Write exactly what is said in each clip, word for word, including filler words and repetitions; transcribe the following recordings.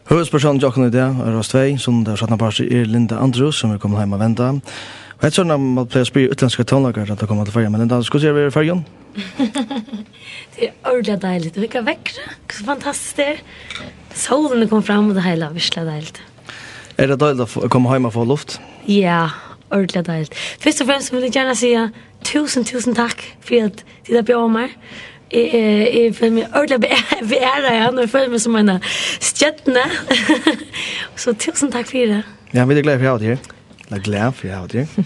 Høvuðspersónurin hjá okkum í dag, Rás tvey, sunnudagur seinnapartin, er Linda Andrews, sum er komin heim at venda. Og hetta er soleiðis, man plagar at spyrja útlendskar tónleikarar, at teir koma til Føroyar. Men Linda, hvussu er veðrið í Føroyum? Tað er ordiliga deiligt. Og hygg, veðrið, hvussu fantastiskt tað er. Sólin er komin fram, og tað heila, virkuliga deiligt. Er tað deiligt at fáa, koma heim og fáa luft? Ja, ordiliga deiligt. Fyrst og fremst vil eg gjarna siga túsund, túsund takk fyri at tit hava bjóðað mær. Eg, eg, eg føli meg ordiliga be-, beæraða, ja, nú føli eg meg sum eina stjørnu. So túsund takk fyri tað. Ja, vit eru glað fyri at hava teg her. Ella glað fyri at hava teg her.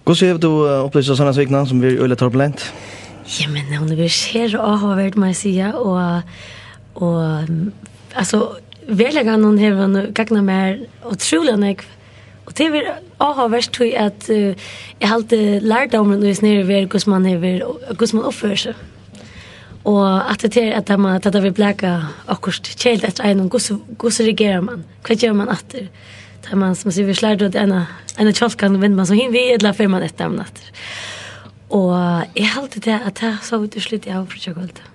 Hvussu hevur tú, eh, upplivað hesa seinastu vikuna, sum verið øgiliga turbulent? Jamen, hon hevur verið sera áhugaverd, má eg siga, og, og, mm, altso, veruleikin, hon hevur nú gagnað mær ótrúliga nógv, og tað hevur verið áhugavert, tí at, eh, eg haldi, lærdómurin í hesum her hevur verið, hvussu man hevur, hvussu man uppførir seg. Og at tað er, at tað man, at tað vil blaka okkurt keðiligt eftir einum, hvussu, hvussu reagerar man? Hvat ger man aftur? Tá man, sum man sigur, verður slærdur út í eina, eina kjálkan, vendir man so hin við, ella fer man eftir teimum aftur? Og eg haldi tað, at tað sá vit í sluttet av fríggjakvøldið.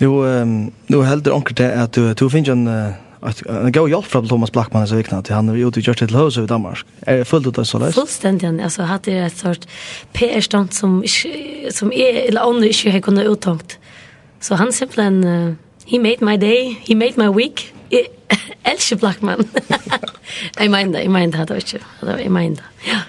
Nú, ehm, nú heldur onkur tað, at tú, tú fingið ein, eh, eitt, ein góð hjálp frá Thomas Blachman hesa vikuna, tí hann hevur jú gjørt teg til høvuðshøvund í Danmark. Er, følir tú tað soleiðis? Fullstendiga. Altso, hatta er eitt sort P R-stunt, sum ikki, sum eg ella onnur ikki hevði kunnað úttonkt. So hann simpelthen, eh, he made my day, he made my week. Eg elski Blachman. Eg meini tað, eg meini tað, hatta var ikki, hatta var, eg meini tað. Ja.